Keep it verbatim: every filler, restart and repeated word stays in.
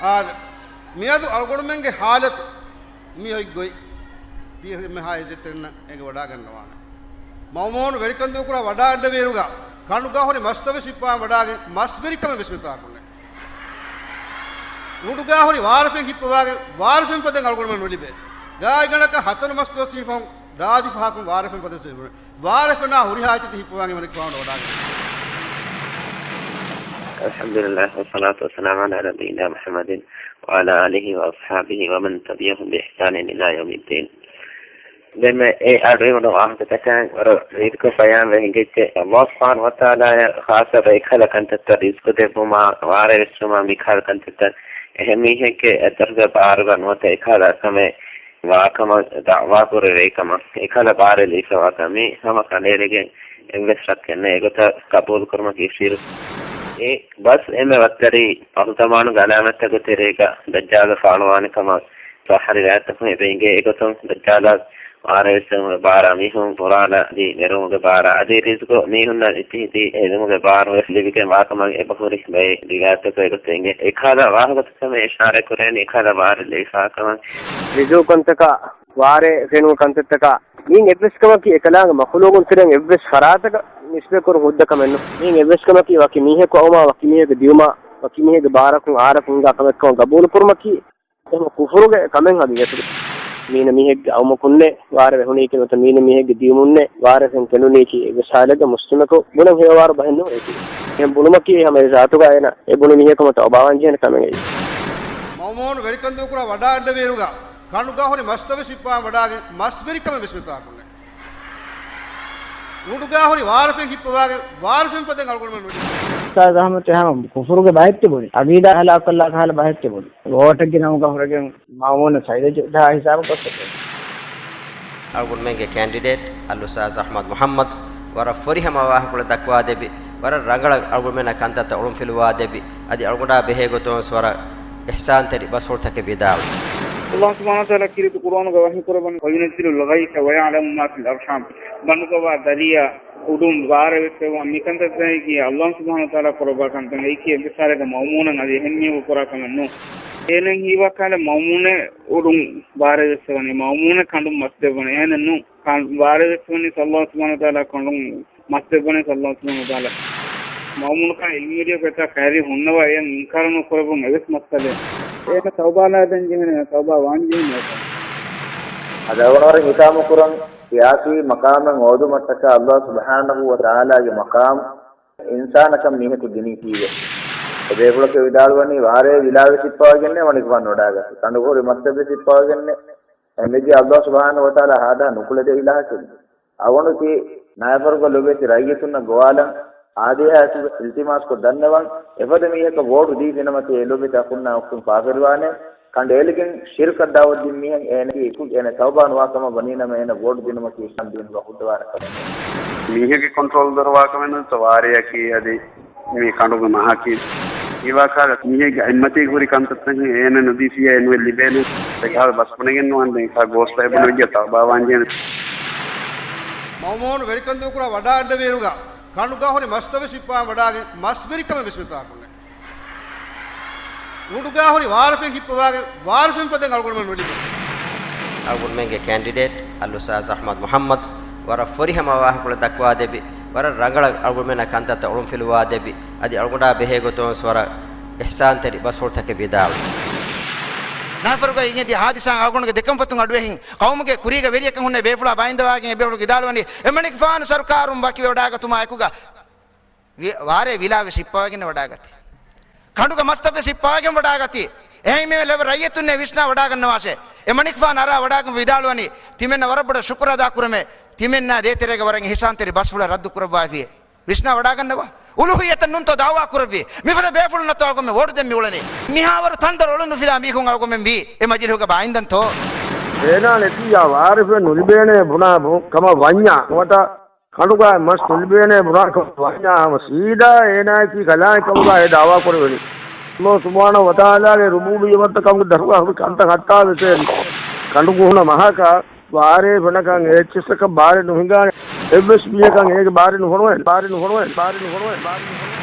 އާދެ، މިއަދު އަޅުގަނޑުމެންގެ ހާލަތު މި އޮތް ގޮތް ތިޔަ މެހާ އިއްޒަތްތެރިންނަށް އެނގިވަޑާގަންނަވާނެ. މައުމޫނު ވެރިކަން ދޫކުރާ ވަޑާންދެވިއިރުގަ ކަނޑުގަ ހުރި މަސްތައް ވެސް ހިއްޕަވާން ވަޑާގެން މަސް ވެރިކަމެއް ވެސް މިތާކުންނެ. އުޑުގަ ހުރި ވާރެފެން ހިއްޕަވާގެން ވާރެފެން ފަދައިން އަޅުގަނޑުމެން ނުލިބޭ. ގާތްގަނޑަކަށް ހަތަރު މަސް ދުވަސް ހިފަވަން ދާދި ފަހަކުން ވާރެފެން ފަދައިން ވާރެފެނާ ހުރިހާ އެއްޗެއް ހިއްޕަވާގެން މަނިކުފާނު ވަޑާގެން. الحمد لله والصلاة والسلام على نبينا محمد وعلى آله وأصحابه ومن تبعهم بإحسان إلى يوم الدين. ދެންމެ އެ އަޑުއިވުނު ވާހަކަތަކަށް ވަރަށް ރީތިކޮށް ބަޔާންވެ ހިނގައްޖެ. ﷲ ސުބްޙާނަހޫ ވަތަޢާލާއަށް ޚާއްޞަ އެކަހަލަ ކަންތައްތައް، ރިޒްޤު ދެއްވުމާ، ވާރޭ ވެއްސުމާ، މިކަހަލަ ކަންތައްތައް އެހެން މީހެއްގެ އެތަރުގެ ބާރުގަ ނުވަތަ އެކަހަލަ ކަމެއް ވާކަމަށް ދަޢުވާކުރެވޭ ކަމަށް، އެކަހަލަ ބާރެއް ލިބިފަވާކަން މި ހަމަ ކަނޑައެޅިގެން އެއްވެސް ޝައްކެއް ނެތް. އެގޮތަށް ޤަބޫލުކުރުމަކީ ޝިރުކު. އެ ބަސް އެންމެ ވައްތަރި އަހުލުޒަމާނުގެ ޢަލާމަތްތަކުގެ ތެރޭގަ ދައްޖާލު ފާޅުވާނެ ކަމަށް ޞައްޙަ ރިވާޔަތްތަކުން އެބަ އެނގޭ. އެގޮތުން ދައްޖާލާ ވާރޭ ވެއްސެވުމުގެ ބާރާ މީހުން ބުރާލާ އަދި ނެރުމުގެ ބާރާ އަދި ރިޒްޤު މީހުންނަށް އިތުރު ހިދުމުގެ ބާރު ވެސް ލިބިގެން ވާކަމަށް އެބަހުރި ބައެއް ރިވާޔަތްތަކުން އެގޮތަށް އެނގޭ. އެކަހަލަ ވާހަކަތަކުގަ އިޝާރާތް ކުރެވެނީ އެކަހަލަ ބާރެއް ލިބިފަވާކަމަށް. ނުޒޫލު ކަންތަކާ، ވާރޭ ފެނުނު ކަންތައްތަކާ، މިއިން އެއްވެސް ކަމަކީ އެކަލާނގެ މަޚުލޫގުން ތެރެއިން އެއްވެސް ފަރާތަކަށް ނިސްބަތްކުރުން ހުއްދަ ކަމެއް ނޫން. މިއިން އެއްވެސް ކަމަކީ ވަކި މީހަކު އައުމާ، ވަކި މީހެއްގެ ދިއުމާ، ވަކި މީހެއްގެ ބާރަކުން އާރަކުން ހިނގާ ކަމެއްކަމަށް ގަބޫލުކުރުމަކީ އެހެން ކުފުރުގެ ކަމެއް ހަގީގަތުގަ. މީނަ މީހެއްގެ އައުމަކުންނޭ ވާރޭ ވެހުނީކީ ނުވަތަ މީނަ މީހެއްގެ ދިއުމުންނޭ ވާރޭ ފެން ފެނުނީކީ އެއްވެސް ހާލެއްގަ މުސްލިމަކު ބުނަން ހެޔޮވާރު ބަހެއް ނޫން އެކީ. އެހެން ބުނުމަކީ ހަމަ އެ ޒާތުގަ އޭނަ އެ ބުނި މީހަކު މަތަ އޮބާވާންޖެހޭނެ ކަމެއް އެއީ. މައުމޫނު ވެރިކަން ދޫކުރާ ވަޑާންދެވިއިރުގަ ކަނޑުގަ ހުރި މަސްތައް ވެސް ހިއްޕަވާން ވަޑާގެން މަސް ވެރިކަމެއް ވެސް މިތާކުންނެ. އުޑުގަ ހުރި ވާރެފެން ހިއްޕަވާގެން ވާރެފެން ފަދައިން އަޅުގަނޑުމެން ނުލިބޭ. އުސްތާޛު އަޙްމަދު ހަމަ ކުފުރުގެ ބަހެއް ތިބުނީ. ޢަޤީދާ ހަލާކުކޮށްލާ ކަހަލަ ބަހެއް ތިބުނީ. ވޯޓެއްގެ ނަމުގަ ހުރެގެން މައުމޫނަށް ސައިދަ ޖުހާ ހިސާބު ކޮށްފަ. އަޅުގަނޑުމެންގެ ކެންޑިޑޭޓް އަލްއުސްތާޛު އަޙްމަދު މުޙައްމަދު ވަރަށް ފުރިހަމަ ވާހަކަފުޅެއް ދައްކަވާދެއްވި، ވަރަށް ރަނގަޅަށް އަޅުގަނޑުމެންނަށް ކަންތައްތައް އޮޅުންފިލުވާދެއްވި، އަދި އަޅުގަނޑާ ބެހޭ ގޮތުން ވެސް ވަރަށް އިޙްސާންތެރި ބަސްފުޅުތަކެއް ވިދާޅުވި. ﷲ ސުބްޙާނަހޫ ވަތަޢާލާ ކީރިތި ޤުރުއާނުގަ ވަޙީ ކުރައްވަނީ، وَيُنَزِّلُ الْغَيْثَ وَيَعْلَمُ مَا فِي الْأَرْحَامِ. ބަނޑުގަވާ ދަރިޔާ އުޑުން ވާރޭ ވެއްސެވުން މިކަންތައްތަކީ ﷲ ސުބްޙާނަހޫ ވަތަޢާލާ ކުރައްވާ ކަންތައް. އެއީކީ އެއްވެސް ހާލެއްގަ މައުމޫނަށް އަދި އެހެން މީހަކު ކުރާ ކަމެއް ނޫން. އޭނަ ހީވާ ކަހަލަ މައުމޫނޭ އުޑުން ވާރޭ ވެއްސެވަނީ، މައުމޫނޭ ކަނޑުން މަސް ދެއްވަނީ. އެހެނެއް ނޫން. ކަން-، ވާރޭ ވެއްސެވަނީ ﷲ ސުބްޙާނަހޫ ވަތަޢާލާ ކަނޑުން މަސް ދެއްވަނީ ﷲ ސުބްޙާނަހޫ ވަތަޢާލާ. މައުމޫނަކާ ޢިލްމުވެރިޔަކު އެތާ ކައިރި ހުންނަވާ އެޔަށް އިންކާރު ނުކުރެއްވުން އެވެސް މައްސަލައެއް. އޭނަ ތައުބާ ލާދޭން ޖެހޭނެ، ތައުބާ ވާން ޖެހޭނެ. އަދި އަޅުގަނޑު ހިތާމަ ކުރަން ސިޔާސީ މަޤާމެއް ހޯދުމަށްޓަކާ ﷲ ސުބްޙާނަހޫ ވަތަޢާލާގެ މަޤާމް އިންސާނަކަށް މީހަކު ދިނީކީއެއް. އެ ބޭފުޅަކަށް ވިދާޅުވަނީ ވާރޭ ވިލާވެސް ހިއްޕަވަގެންނޭ ވަނިކުފާން ވަޑާގަތީ. ކަނޑުގަ ހުރި މަސްތައް ވެސް ހިއްޕަވަގެންނޭ. އެނގިއްޖެ ﷲ ސުބްޙާނަހޫ ވަތަޢާލާ ހާދަ ނުކުޅެދޭ އިލާހަކަށް. އަޅުގަނޑު ތި ނާއިފަރުގަ ލޮބުވެތި ރައްޔިތުންނަށް ގޮވާލަން އާދޭހާއެކު އިލްތިމާސްކޮށް ދަންނަވަން، އެފަދަ މީހަކަށް ވޯޓު ދީފިނަމަ ތި އެ ލޮބުވެތި އަޚުންނާ އުޚްތުން ފާފަވެރިވާނެ. ކަނޑައެޅިގެން ޝިރްކަށް ދަޢުވަތު ދިން މީހެއް އޭނަ އެކު އޭނަ ތައުބާ ނުވާ ކަމަށް ވަނީނަމަ އޭނަ ވޯޓު ދިނުމަކީ އިސްލާމް ދީނުގަ ހުއްދަވާނެ ކަމެއް ނޫން. މީހެއްގެ ކޮންޓްރޯލް ދޮރުވާ ކަމެއް ނޫންތޯ ވާރޭއަކީ އަދި މި ކަނޑުގެ މަހަކީ. ހީވާ ކަހަލަ މީހެއްގެ އެއްމަތީގަ ހުރި ކަންތައްތައް އޭނަ ނުދީފިއްޔާ އެންމެ ލިބޭނެ. އެކަހަލަ ބަސް ބުނެގެން ނުވަންދެން އެކަހަލަ ގޯސް ބުނެވިއްޔާ ތައުބާ ވާންޖެހޭނެ. މައުމޫނު ވެރިކަން ދޫކުރާ ވަޑާންދެވިއިރުގަ ކަނޑުގަ ހުރި މަސްތައް ވެސް ހިއްޕާން ވަޑާގެން މަސް ވެރިކަމެއް ވެސް މިތާކުންނެ. އުޑުގަ ހުރި ވާރެފެން ހިއްޕަވާގެން ވާރެފެން ފަދައިން އަޅުގަނޑުމެން ނުލިބޭ. އަޅުގަނޑުމެންގެ ކެންޑިޑޭޓް އަލްއުސްތާޛު އަޙްމަދު މުޙައްމަދު ވަރަށް ފުރިހަމަ ވާހަކަފުޅެއް ދައްކަވާދެއްވި، ވަރަށް ރަނގަޅަށް އަޅުގަނޑުމެންނަށް ކަންތައްތައް އޮޅުންފިލުވާދެއްވި، އަދި އަޅުގަނޑާ ބެހޭ ގޮތުން ވެސް ވަރަށް އިޙްސާންތެރި ބަސްފުޅުތަކެއް ވިދާޅުވި. ނާއިފަރުގައި އިނގޭ ދިޔަ ހާދިސާއިން އަޅުގަނޑުގެ ދެކަންފަތުން އަޑުއެހިން ޤައުމުގެ ކުރީގެ ވެރިޔަކަށް ހުންނަ ބޭފުޅާ ބައިންދަވާގެން އެބޭފުޅުން ވިދާޅުވަނީ، އެމަނިކުފާނު ސަރުކާރުން ވަކިވެވަޑާގަތުމާ އެކުގަ ވި-، ވާރޭ ވިލާ ވެސް ހިއްޕަވައިގެން ވަޑާގަތީ. ކަނޑުގަ މަސްތައް ވެސް ހިއްޕަވައިގެން ވަޑާގަތީ. އެހެން މި ލެވެ ރައްޔިތުންނޭ ވިސްނާ ވަޑާގަންނަވާށޭ. އެމަނިކުފާނު އަރާ ވަޑާގެން ވިދާޅުވަނީ، ތިމެންނަށް ވަރަށް ބޮޑަށް ޝުކުރު އަދާކުރަމޭ. ތިމެންނާ ދޭތެރޭގަ ވަރަށް އިޙްސާންތެރި ބަސްފުޅެއް ރައްދު ކުރައްވާފިޔޭ. ވިސްނާ ވަޑާގަންނަވާ. އުލޫހިއްޔަތަށް ނޫންތޯ ދަޢުވާ ކުރެއްވީ. މިފަދަ ބޭފުޅުންނަށްތޯ އަޅުގަނޑުމެން ވޯޓު ދޭން މިއުޅެނީ. މިހާވަރު ތަންދޮރު އޮޅުނުފިލާ މީހުން އަޅުގަނޑުމެން ވީ އެ މަޖިލިހުގަ ބައިންދަންތޯ؟ އޭނާ ނެތިއްޔާ ވާރެފެއް ނުލިބޭނޭ ބުނާ ބު-، ކަމަށް ވަންޏާ ނުވަތަ ކަނޑުގަ މަސް ނުލިބޭނޭ ބުނާ ކަމަށް ވަންޏާ ހަމަ ސީދާ އޭނާއަކީ ކަލާނގެ ކަމުގަ އެ ދަޢުވާ ކުރެވެނީ. ﷲ ސުބްޙާނަހޫ ވަތަޢާލާގެ ރުބޫބިއްޔަތްތައް ކަމުގެ ދަށުގަ ހުރި ކަންތައް ހައްތާވެސް އެ ކަނޑުގަ ހުންނަ މަހަކަށް ވާރޭ ފެނަކަށް އެއްޗިއްސަކަށް ބާރެއް ނުހިނގާނެ. އެއްވެސް މީހަކަށް އޭގެ ބާރެއް ނުފޮނުވޭ، ބާރެއް ނުފޮނުވޭ، ބާރެއް ނުފޮނުވޭ، ބާރެއް ނުފޮނުވޭ.